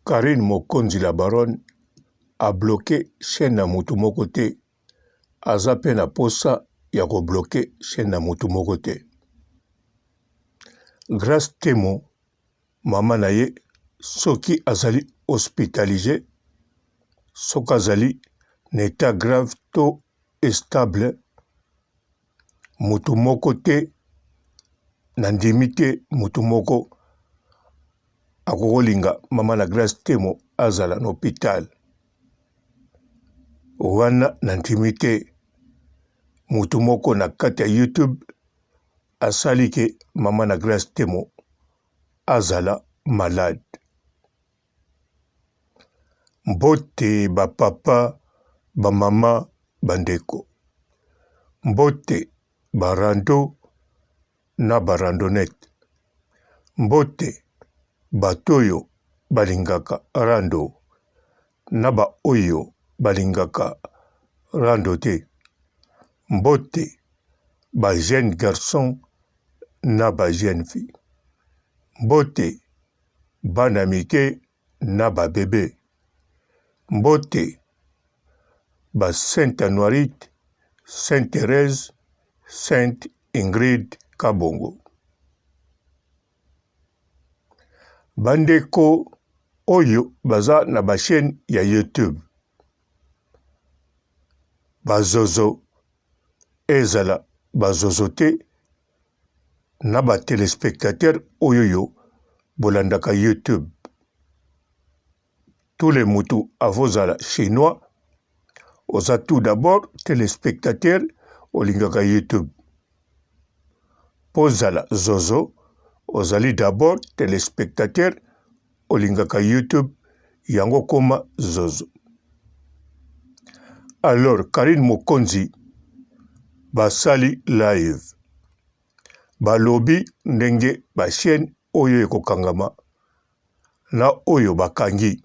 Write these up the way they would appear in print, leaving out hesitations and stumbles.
Carine Mokonzi la baronne a bloque chaine na mutu moko te aza pe na posa ya ko bloque chaine na mutu moko te. Grace Temo mama na ye soki azali hospitalise soki azali na etat grave to estable mutu moko te na ndimi te mutu moko akokolinga mama na Grace Temo azala na hopital wana na ndimi te mutu moko na kati ya YouTube asali ke mama na Grace Temo azala malade. Mbote ba papa, ba mama, ba ndeko. Mbote ba rando na ba randonnette. Mbote bato oyo balingaka rando na ba oyo balingaka rando te. Mbote ba jeunes garçons na ba jeunes filles. Mbote bana mike na ba bebe. Mbote ba Sainte Anuarite, Sainte Therèse, Sainte Ingrid Kabongo. Bandeko oyo baza na ba chaine ya YouTube, ba zozo ezala ba zozo te na ba telespectateurs oyoyo bolandaka YouTube. Tous les mutu avozala chinois oza tout d'abord telespectateur olingaka YouTube. Pozala zozo ozali d'abord telespectateur olingaka YouTube yango koma zozo. Alors Carine Mokonzi basali live balobi ndenge ba chaine oyo ekokangama na oyo bakangi.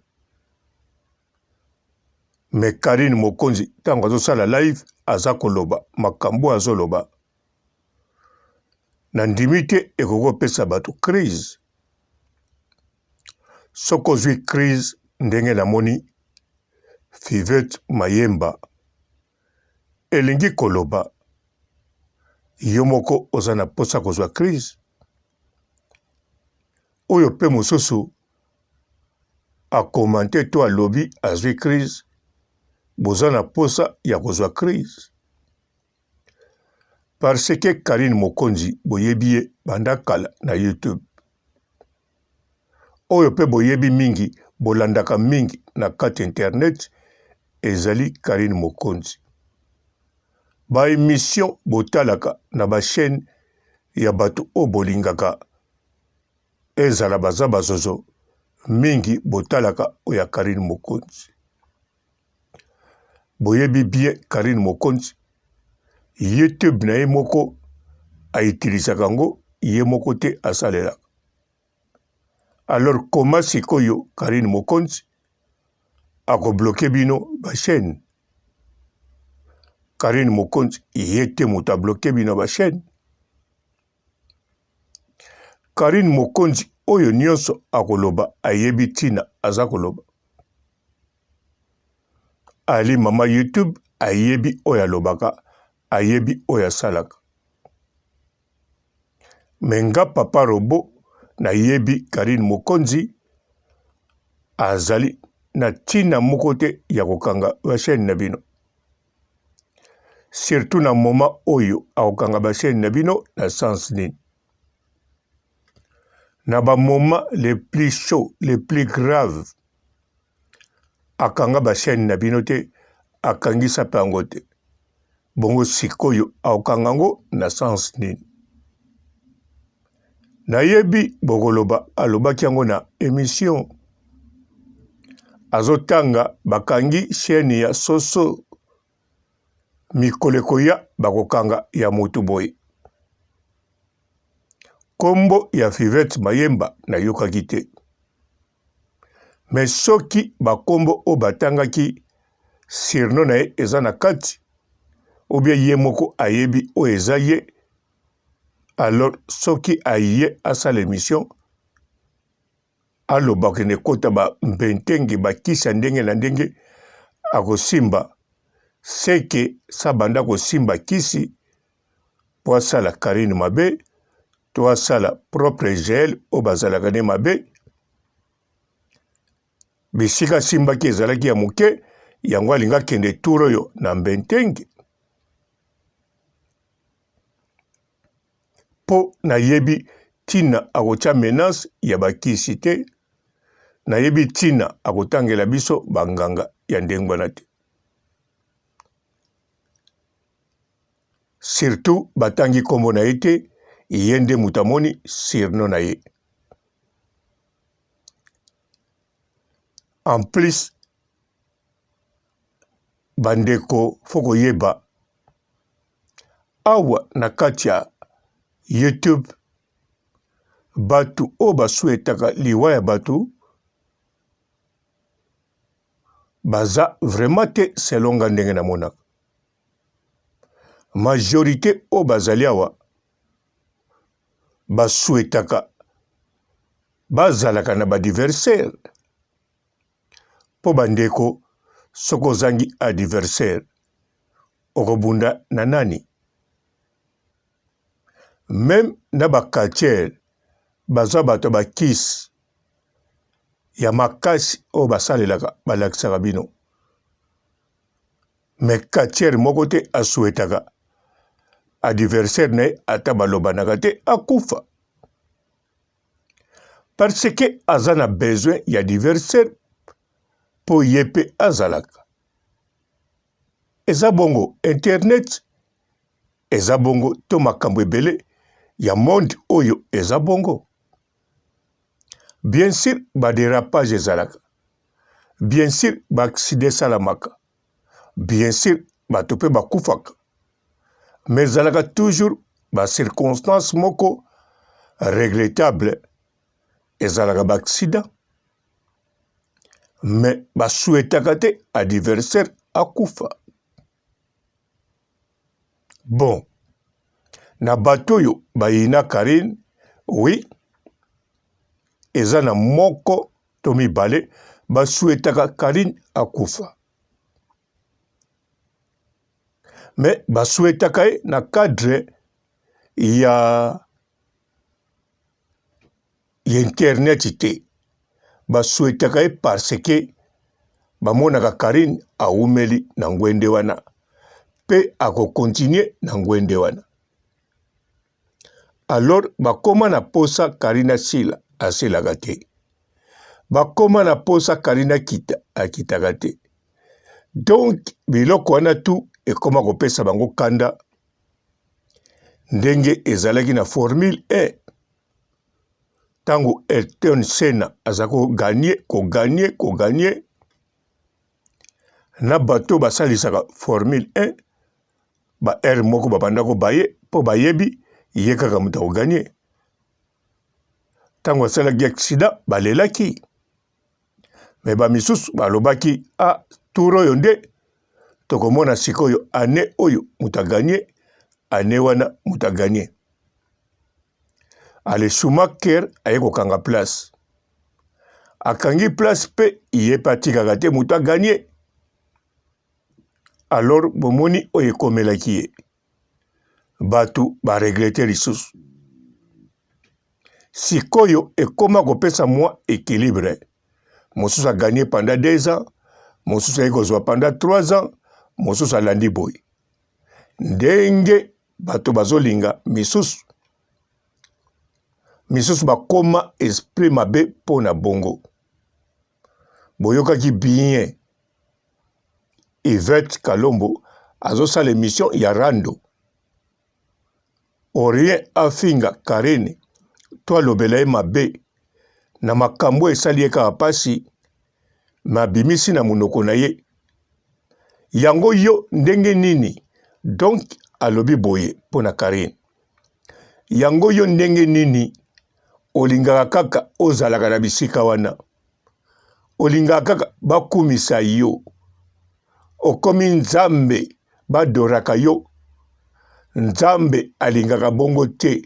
Mais Carine Mokonzi ntango azosala live aza koloba makambo azoloba na ndimi te ekoki kopesa bato crise. Soki ozwi crise ndenge namoni Fivette Mayemba elingi koloba yo moko oza na mposa kozwa crise oyo mpe mosusu akomante to alobi azwi crise boza na mposa ya kozwa crise parce que Carine Mokonzi boyebi ye banda kala na YouTube oyo pe boyebi mingi bolandaka mingi na kati internet ezali Carine Mokonzi ba emission botalaka na ba chaine ya bato oyo bolingaka ezala baza bazozo mingi botalaka oyo ya Carine Mokonzi Boyebi bien Carine Mokonzi YouTube na ye moko a utilisaka yango ye moko te asalelaka. Alors comment sikoyo Carine Mokonzi ako bloquer bino ba chaine? Carine Mokonzi ye te moto a bloquer bino ba chaine. Carine Mokonzi oyo nionso akoloba ayebi tina aza koloba. Ali mama YouTube ayebi oyo alobaka ayebi oyo asalaka. Me nga papa robot nayebi Carine Mokonzi azali na tina moko te ya kokanga ba chaine na bino. Surtout na moment oyo akokanga ba chaine na bino na sens nini? Na ba moment les plus chaud, les plus grave akanga ba chaine na bino te, akangisa pe yango te. Bongo sikoyo akokanga yango na sens nini? Nayebi bokoloba alobaki yango na emission azotanga bakangi chaine ya soso mikolo ekoya bakokanga ya mutu boye. Kombo ya Fivette Mayemba nayokaki te. Mais soki bakombo oyo batangaki surnom na ye eza na kati ou bien ye moko ayebi oyo eza ye alors soki aye asala emission. Aloba kende kota ba mbentenge ba kisi ya ndenge na ndenge akosimba seke sa banda kosimba kisi po asala Carine mabe to asala propre gel oyo bazalaka ne mabe bisika asimbaki ezalaki ya moke yango alingi akende tour oyo na mbentenge mpo nayebi ntina akotya menace ya bakisi te, nayebi ntina akotangela biso banganga ya ndenge wana te. Surtout batangi nkombo na ye te, ye nde moto amoni surnom na ye. En plus bandeko fo koyeba Awa na kati ya YouTube batu oyo ba souhaitaka liwa ya batu baza vraiment te selon nga ndenge namonaka. Majorite oyo bazali awa ba souhaitaka bazalaka na ba adversaire mpo bandeko soki ozangi adversaire okobunda na nani? Meme na ba catcheur baza bato ya ba kisi ya makasi oyo basalelaka balakisaka bino mais catcheur moko te asuetaka adversaire na ye ata balobanaka te akufa parce que aza na besoin ya adversaire mpo ye mpe azalaka Eza bongo internet eza bongo to makambo ebele ya monde oyo eza bongo. Bien sur ba derapage ezalaka, bien sur ba accident esalamaka, bien sur bato pe bakufaka mais ezalaka toujours ba circonstances moko regrettable ezalaka ba accident. Mais ba souhaitaka te adversaire akufa. Bon, na bato oyo bayina Carine, oui, eza na moko to mibale ba souhaitaka Carine akufa. Mais ba souhaitaka ye na cadre ya ya internet te ba souhaitaka ye parce que bamonaka Carine awumeli na ngwende wana pe ako continuer na ngwende wana alors bakoma na posa Carine asila asilaka te bakoma na posa Carine akita akitaka te donc biloko wana tout ekoma kopesa bango kanda ndenge ezalaki na formule 1 ntango Ayrton Senna aza koganye koganye koganye na bato basalisaka formule 1 ba heure moko babanda kobaye mpo bayebi ye kaka moto akoganye ntango asalaki accident balelaki me bamisusu balobaki a ah, tour oyo nde tokomona sikoyo ane oyo moto aganye ane wana moto aganye Ale Schumacher aye kokanga place. Akangi place pe ye pe atikaka te moto a gagner. Alors bomoni oyo ekomelaki ye. Bato ba regretter lisusu. Sikoyo ekoma kopesa mwa equilibre. Mosusu a gagner pendant 2 ans, mosusu aye kozwa pendant 3 ans, mosusu alandi boye. Ndenge bato bazolinga misusu misusu bakoma esprit mabe mpo na bongo boyokaki bien Yvette Kalombo azosala emission ya rando orien afinga Carine to alobela ye mabe na makambo esali ye kaka mpasi me abimisi na monoko na ye yango yo ndenge nini donc alobi boye mpo na Carine yango yo ndenge nini olingaka kaka ozalaka na bisika wana olingaka kaka bakumisa yo okomi nzambe badoraka yo nzambe alingaka bongo te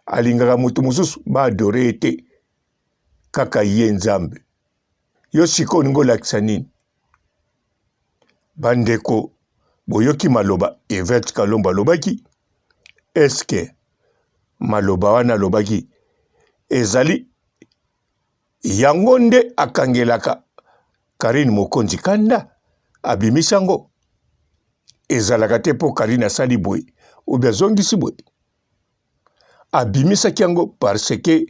alingaka moto mosusu baadore ye te. Kaka ye Nzambe. Yo sikoyo olingi olakisa nini? Bandeko, boyoki maloba Yvette Kalombo alobaki? Eske maloba wana alobaki ezali yango nde akangelaka Carine Mokonzi kanda? Abimisi yango? Ezalaka te mpo Carine asali boye obi azongisi boye. Abimisaki yango parce que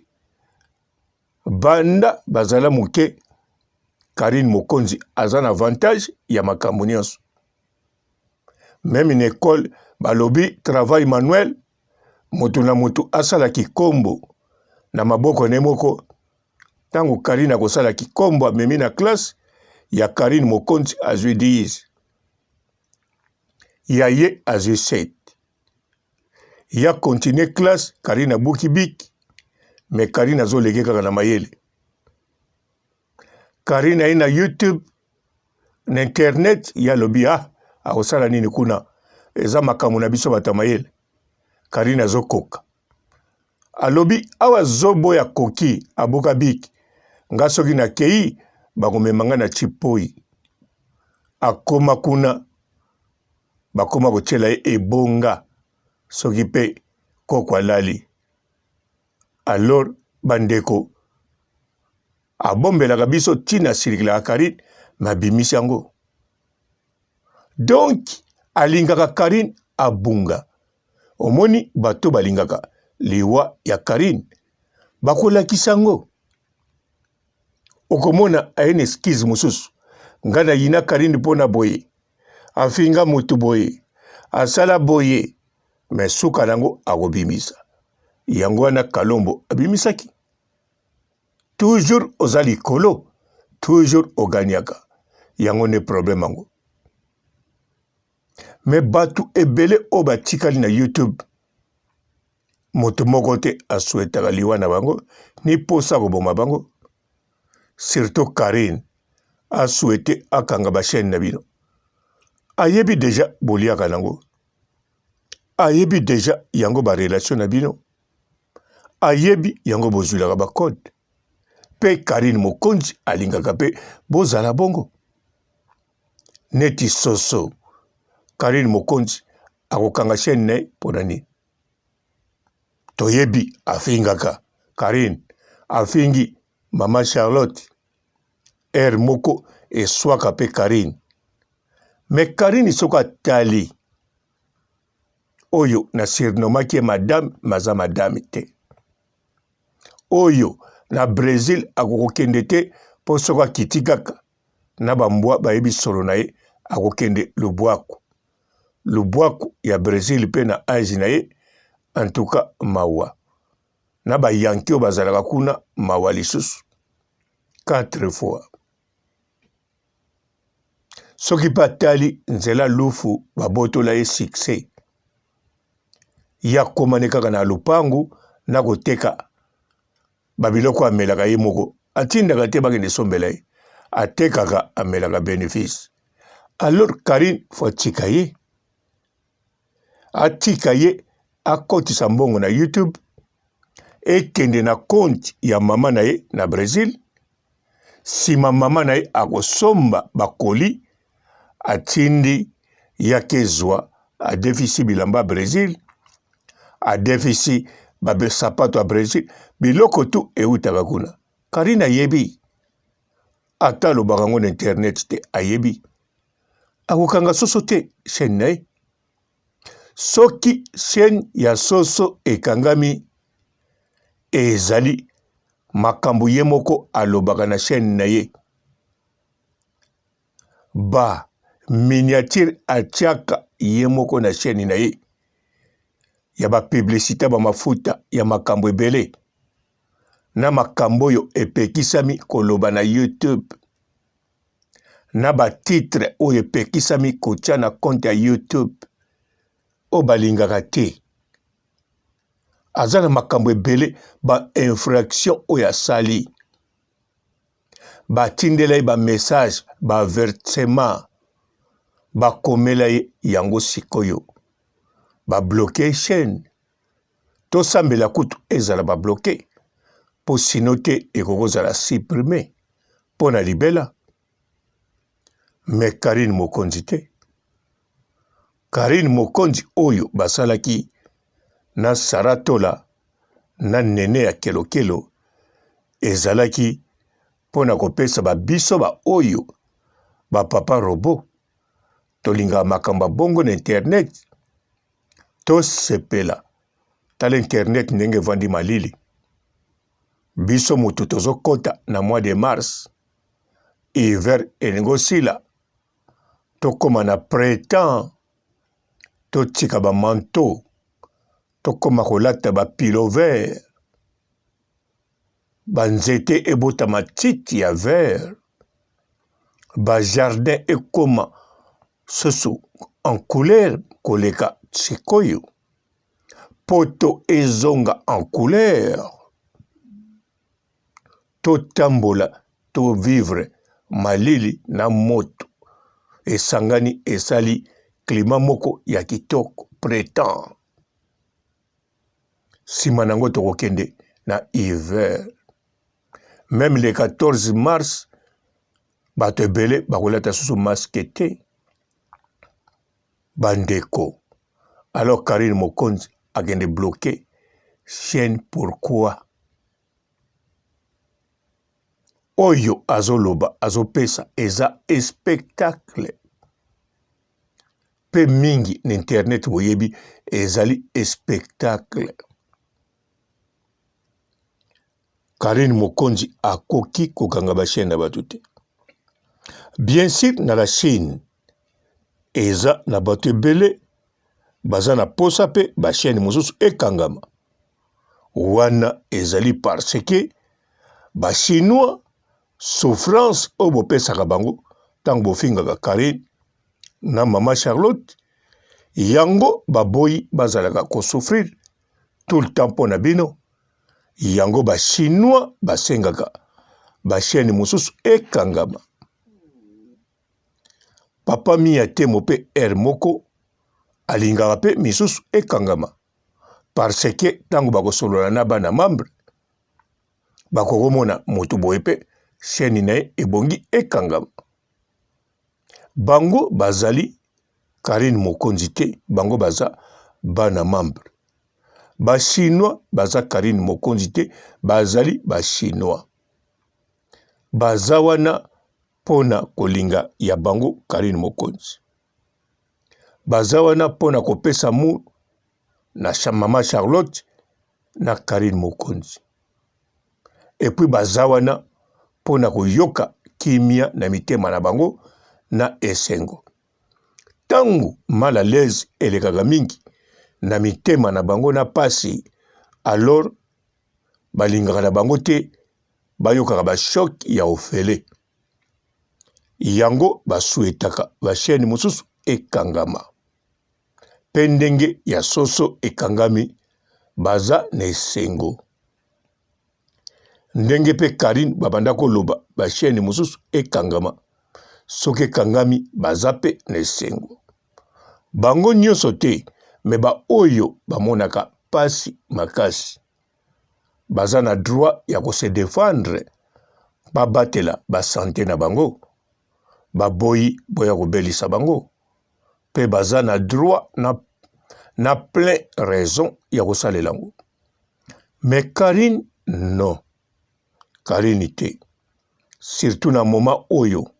banda bazala moke Carine Mokonzi aza na avantage ya makambo nyonso. Meme na ecole balobi travail manuel, moto na moto asala kikombo na maboko na ye moko. Ntango Carine akosala kikombo amemi na classe ya Carine Mokonzi azwi 10, ya ye azwi 7. Ya continuer classe, Carine abuki bic, mais Carine azoleke kaka na mayele. Carine aye na YouTube, na internet, ye alobi ah, akosala nini kuna, eza makambo na biso bato ya mayele. Carine azokoka, alobi awa zoboya koki abuka bic, nga soki nakei bakomema nga na Tshipoyi. Akoma kuna bakoma kotiela ye ebonga soki pe koko alali. Alors bandeko abombelaka biso ntina asilikelaka Carine me abimisi yango. Donc alingaka Carine abunga. Omoni bato balingaka liwa ya Carine bakolakisa yango. Okomona aye na excuse mosusu, nga nayina Carine mpo na boye, afinga motu boye, asala boye, me suka nango akobimisa yango wana. Kalombo abimisaki toujours oza likolo, toujours oganiaka yango nde problème yango. Me bato ebele oyo batikali na YouTube, moto moko te asuetaka liwa na bango ni posa koboma bango, surtout Carine asuete akanga ba chaîne na bino. Ayebi deja boliaka nango, ayebi deja yango ba relation na bino, ayebi yango bozwilaka ba code. Pe Carine Mokonzi alingaka pe bozala bongo neti soso. Carine Mokonzi akokanga chaîne na ye pona nini? Toyebi afingaka Carine, afingi mama Charlotte, heure moko eswaka pe Carine. Mais Carine soki atali oyo na surnommaki ye madame, maza madame te. Oyo na Brésil akokokende te mpo soki akiti kaka na bambwa bayebi solo na ye, akokende lubwaku. Lubwaku ya Brésil mpe na age na ye, en tout cas mawa. Na ba Yankee oyo bazalaka kuna mawa lisusu. 4 fois. Soki mpe atali nzela lufu babotola ye succès. Ye akomani kaka na lopangu na koteka ba biloko amelaka ye moko, atindaka te bakende sombela ye, atekaka amelaka benefice. Alors Carine faut atika ye, atika ye akotisa mbongo na YouTube ekende na compte ya mama na ye na Brésil. Sima mama na ye akosomba bakoli atindi yake zwa, adefisi bilamba Brésil, adefisi ba sapato ya Brésil, biloko tu eutaka kuna. Carine ayebi, ata alobaka yango na internet te, ayebi akokanga soso te chaîne na ye. Soki chaîne ya soso ekangami, ezali makambo ye moko alobaka na chaîne na ye. Ba miniature atiaka ye moko na chaîne na ye ya ba publicité ba mafuta ya makambo ebele na makambo oyo epekisami koloba na YouTube na ba titre oyo epekisami kotia na compte ya YouTube oyo balingaka te. Aza na makambo ebele ba infraction oyo asali, batindela ye ba message ba avertissement bakomela ye yango, sikoyo ba bloquer chaîne. Tosambela kutu ezala ba bloquer. mpo sino te ekoki kozala supprime mpo na libela. Mais Carine Mokonzi te. Carine Mokonzi oyo basalaki na Sarah Tola na Nene ya Kelokelo ezalaki mpo na kopesa ba biso ba oyo ba papa robot tolingaka makambo ya bongo na internet tosepela. Tala internet ndenge evandi malili, biso moto tozokota na mois de mars, hiver elingi osila, tokoma na printemps, totika ba manteau, tokoma kolata ba pilover, ba nzete ebota matiti ya vert, ba jardin ekoma susu en couleur koleka sikoyo, poto ezonga en couleur, totambola to vivre malili na moto esangani esali climat moko ya kitoko printemps. Sima na yango tokokende na hiver. Meme le 14 mars bato ebele bakolata susu masque te bandeko. Alors Carine Mokonzi akende bloquer chaîne pourquoi? Oyo azoloba azopesa eza espectacle pe mingi na internet boyebi ezali espectacle. Carine Mokonzi akoki kokanga ba chaîne na bato te. Bien sûr na la Chine eza na bato ebele baza na posa pe ba chaîne mosusu ekangama. Wana ezali parce que ba chinois souffrance oyo bopesaka bango ntango bofingaka Carine na mama Charlotte yango baboyi bazalaka ko souffrir tout le temps mpo na bino. Yango ba chinois basengaka ba chaîne mosusu ekangama. Papa Mia Temo mpe heure moko alingaka mpe misusu ekangama parce que ntango bakosolola na bana membre bakokomona moto boye mpe chaîne na ye ebongi ekangama. Bango bazali Carine Mokonzi te, bango baza bana membre. Ba chinois baza Carine Mokonzi te, bazali ba chinois. Baza wana pona kolinga ya bango Carine Mokonzi. Baza wana pona kopesa mu na mama Charlotte na Carine Mokonzi. Et puis baza wana pona koyoka kimia na mitema na bango na esengo. Tango mal à l'aise elekaka mingi na mitema na bango na pasi, alors balingaka na bango te bayokaka ba choc ya ofele. Yango ba souhaitaka ba chaine mosusu ekangama. Pe ndenge ya soso ekangami baza na esengo. Ndenge pe Carine babanda koloba ba chaine mosusu ekangama soki ekangami baza pe na esengo. Bango nyoso te mais ba oyo bamonaka pasi makasi baza na droit ya ko se defendre babatela ba sante na bango baboyi boya kobelisa bango pe baza na droit na plein raison ya kosalela yango. Mais Carine non Carine te surtout na moment oyo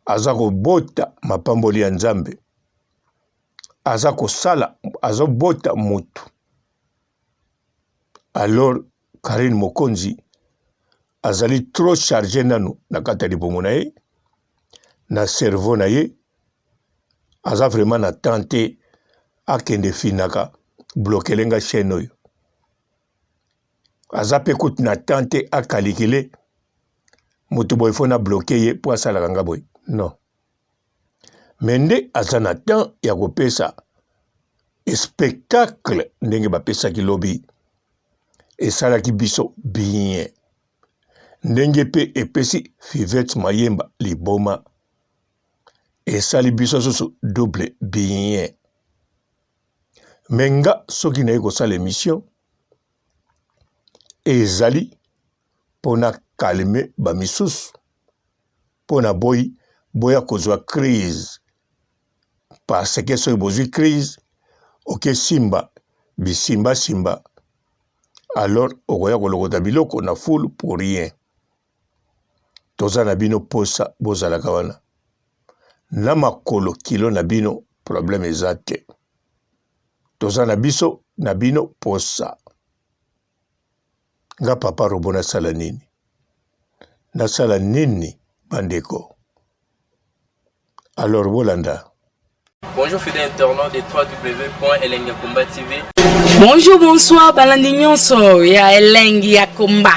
aza kobota mapamboli ya Nzambe aza kosala azobota mutu alors Carine Mokonzi azali trop charge nanu na kati ya libumu na ye na cerveau na ye aza vraiment na temps te akende finaka blokele nga chaîne oyo aza pe kutu na temps te akalikile moto boye fo na bloke ye mpo asalaka nga boye non me nde aza na temps ya kopesa spectacle ndenge bapesaki lobi esalaki biso bien ndenge mpe epesi Fivette Mayemba liboma esali biso susu double bien me nga soki naye kosala emission. Ezali mpo na calmer ba misusu mpo na boyi boya kozwa crise parce que soki bozwi crise oke simba bisimba simba alors okoya kolokota biloko na foule pour rien. Toza na bino posa bozalaka wana na makolo kilo na bino problème eza te toza na biso na bino posa. Nga papa robo nasala nini? Nasala nini bandeko? Alors bolanda. Bonjour fidèles internautes de www.elengiyakomba TV. Bonjour, bonsoir, balandi nyonso ya Elengi ya Komba.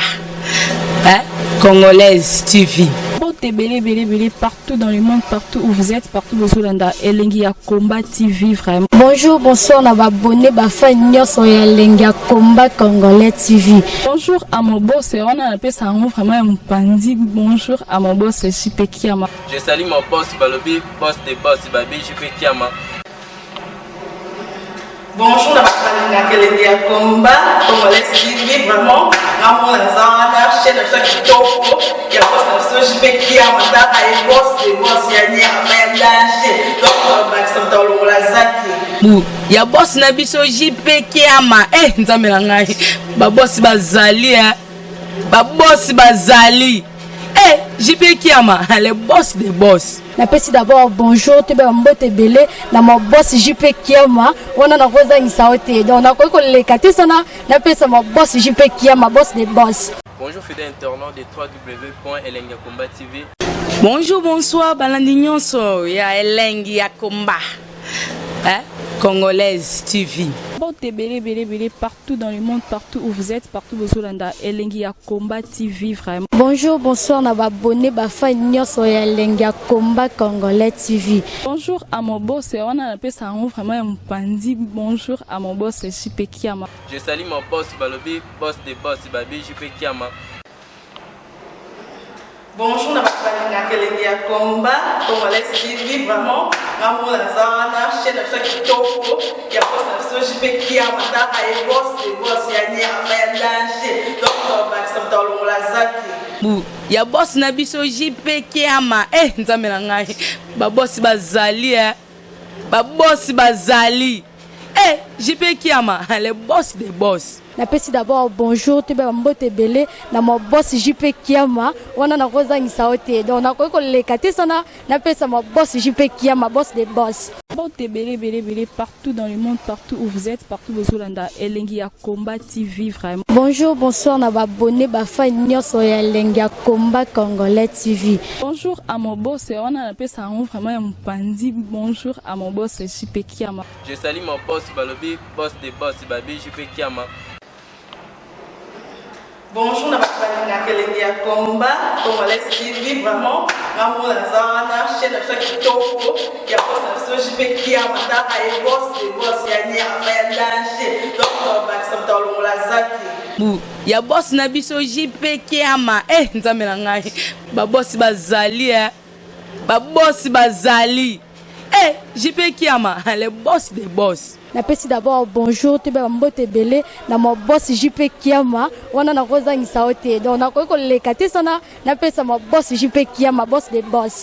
Hein? Congolaise TV. Mbote ebele ebele ebele partout dans le monde, partout où vous êtes, partout bozolanda Elengi ya Combat TV vraiment. Bonjour, bonsoir na ba abonné ba fan nyonso ya Elengi ya Combat Congolais TV. Bonjour à mon boss, wana napesa yango vraiment ya mopanzi. Bonjour à mon boss JP Kiama. Je salue mon boss balobi boss de boss babi JP Kiama. Bonjour na bato balingaka elengi ya combat congolais TV vraiment ngamona naza wana chaîne na biso ya kitoko ya boss na biso JP Kiama tala ye boss de boss ya nyama ya danger donc bakisa moto alongola zaki bu ya boss na biso JP Kiama eh nzambe na ngai ba boss bazali eh ba boss bazali eh JP Kiama le boss de boss. Napesi d'abord bonjour toyeba mbote ebele na ma boss JP Kiama wana nakozangisa yo te donc nakoki koleka te sana napesa ma boss JP Kiama boss de boss. Bonjour fidèles internautes de www.elengiyakomba TV. Bonjour, bonsoir, balandi nyonso ya Elengi ya Komba. Hein? Congolaise TV. Mbote ebele ebele ebele partout dans le monde, partout où vous êtes, partout bozolanda Elengi ya Combat TV vraiment. Bonjour, bonsoir na ba abonné ba fan nyonso ya Elengi ya Combat Congolais TV. Bonjour à mon boss, wana napesa yango vraiment ya mopanzi. Bonjour à mon boss JP Kiama. Je salue mon boss balobi boss de boss babi JP Kiama. Bonjour na bato balingaka elengi ya combat congolais TV vraiment ngamona naza wana chaîne na biso ya kitoko ya boss na biso JP Kiama tala ye boss de boss ya nyama ya danger donc bakisa moto alongola zaki bu ya boss na biso JP Kiama eh nzambe na ngai ba boss bazali eh ba boss bazali eh JP Kiama le boss de boss. Napesi d'abord bonjour toyeba mbote ebele na ma boss JP Kiama wana nakozangisa yo te donc nakoki koleka te sana napesa ma boss JP Kiama boss de boss. Mbote ebele ebele ebele partout dans le monde, partout où vous êtes, partout bozolanda Elengi ya Combat TV vraiment. Bonjour, bonsoir na ba abonné ba fan nyonso ya Elengi ya Combat Congolais TV. Bonjour à mon boss, wana napesa yango vraiment ya mopanzi. Bonjour à mon boss JP Kiama. Je salue mon boss balobi boss de boss babi JP Kiama. Bonjour na bato balingaka elengi ya combat congolais TV vraiment ngamona naza wana chaîne na biso ya kitoko ya boss na biso JP Kiama tala ye boss de boss ya nyama ya danger donc bakisa moto alongola zaki bu ya boss na biso JP Kiama eh nzambe na ngai ba boss bazali eh ba boss bazali eh JP Kiama le boss de boss. Napesi d'abord bonjour toyeba mbote ebele na ma boss JP Kiama wana nakozangisa yo te donc nakoki koleka te sana napesa ma boss JP Kiama boss de boss.